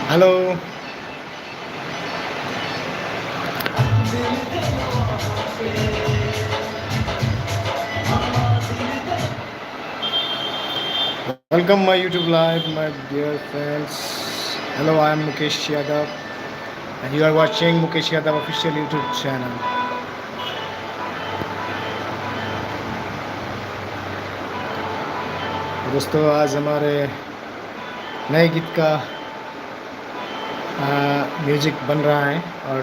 Hello. Welcome my YouTube live, my dear friends. Hello, I am Mukesh Yadav and you are watching Mukesh Yadav official YouTube channel. दोस्तों, आज हमारे नए गीत का music बन रहा है और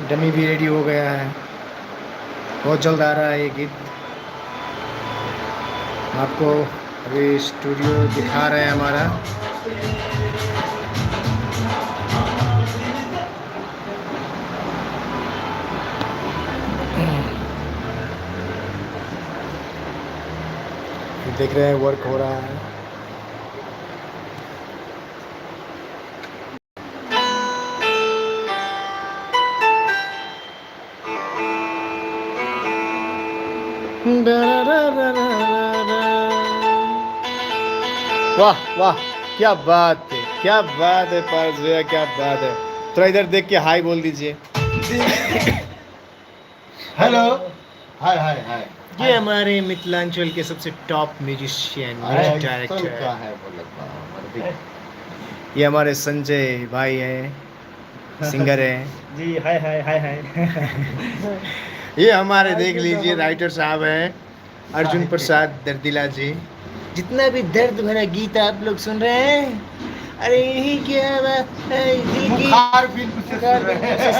डमी भी रेडी हो गया है। बहुत जल्द आ रहा है ये गीत। आपको अभी स्टूडियो दिखा रहे हैं हमारा। देख रहे हैं वर्क हो रहा है। वाह वाह, क्या बात है, क्या बात है पार्थ भैया, क्या बात है। थोड़ा इधर देख के हाय बोल दीजिए। हेलो, हाय हाय हाय। ये हमारे मिथिलांचल के सबसे टॉप म्यूजिशियन, म्यूजिक डायरेक्टर है। ये हमारे संजय भाई हैं, सिंगर हैं जी। हाय हाय हाय हाय। ये हमारे देख लीजिए राइटर साहब हैं, अर्जुन प्रसाद दर्दिला जी। जितना भी दर्द भरा गीत आप लोग सुन रहे हैं, अरे यही क्या बात है, दिल की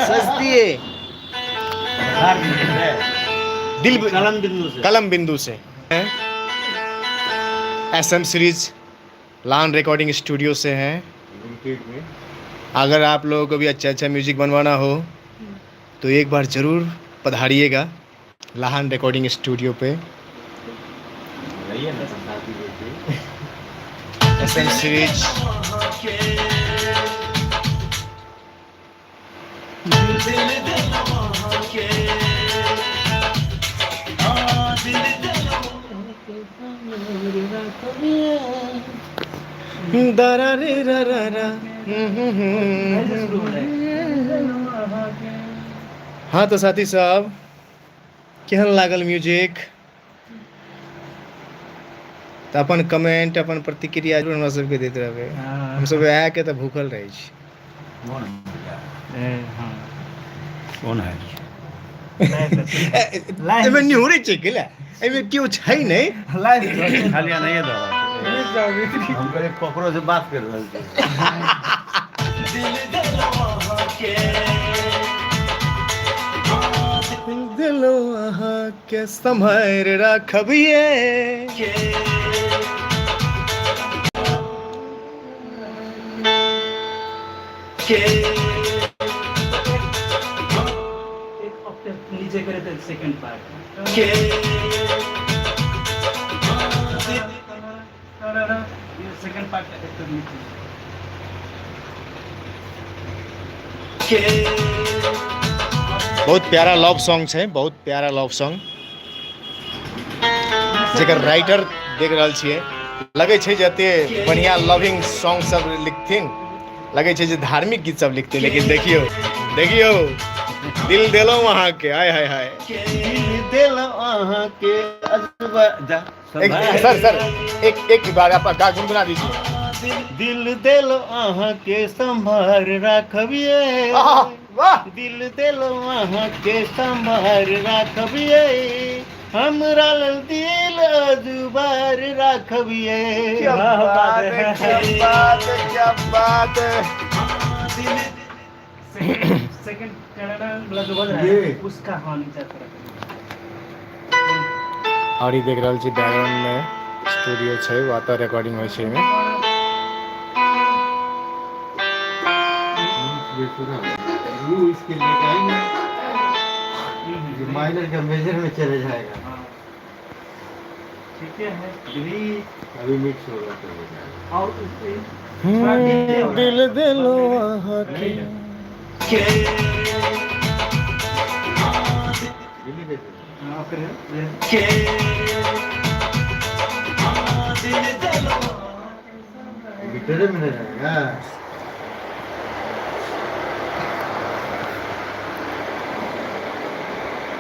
सजती है दिल कलम बिंदु से, कलम बिंदु से। एस एम सीरीज लान रिकॉर्डिंग स्टूडियो से हैं। अगर आप लोगों को भी अच्छा अच्छा म्यूजिक बनवाना हो तो एक बार ज़रूर पधारिएगा लाहन रिकॉर्डिंग स्टूडियो पे। एस एम सीरीज हाँ तो साथी साहब, केहन लागल म्यूजिक? तऽ अपन कमेंट, अपन प्रतिक्रिया जरूर हमरा सबके दैत रहबै। हमसब इएह के तऽ भूखल रहै छी। कौन है? एहिमे निहुरै छै गेलै, एहिमे केओ छै नहि। खाली नहीं दो, हम कहले ककरो से बात कर रहल छी। दिलो अहाँके सम्हारि राखबियै। एक ऑक्टेव नीचे करे तो सेकंड पार्ट के ये सेकंड पार्ट एक नीचे। बहुत प्यारा लव सॉन्ग छै, बहुत प्यारा लव सॉन्ग, जेकर राइटर देख रहल छियै। लगै छै जे एते बढ़िया लविंग सॉन्ग सब लिखथिन, लगै छै जे धार्मिक गीत सब लिखथिन, लेकिन देखियौ देखियौ, दिल देलहुँ अहाँके, हाय हाय हाय, दिल देलहुँ अहाँके। एक, सर सर एक एक बार आप गा गुनगुना दीजिए। दिल देलहुँ अहाँके संभार राखबियै, वाह, दिल देलहुँ अहाँके संभार राखबियै, हमरा लेल दिल अजुबार राखबियै। क्या बात है, क्या बात है, क्या बात है। सेकंड वाला जो बज रहा है उसका, हाँ नीचे थोड़ा। और ई देख रहल छी बैकग्राउंड में स्टूडियो छै, वतऽ रिकॉर्डिंग होइ छै एहिमे। इसके लिए माइनर का मेजर में चले जाएगा। ठीक है, अभी मिक्स होगा तो हो जाएगा। और दिल दिलो अहाँके। गिटार में ना जाएगा।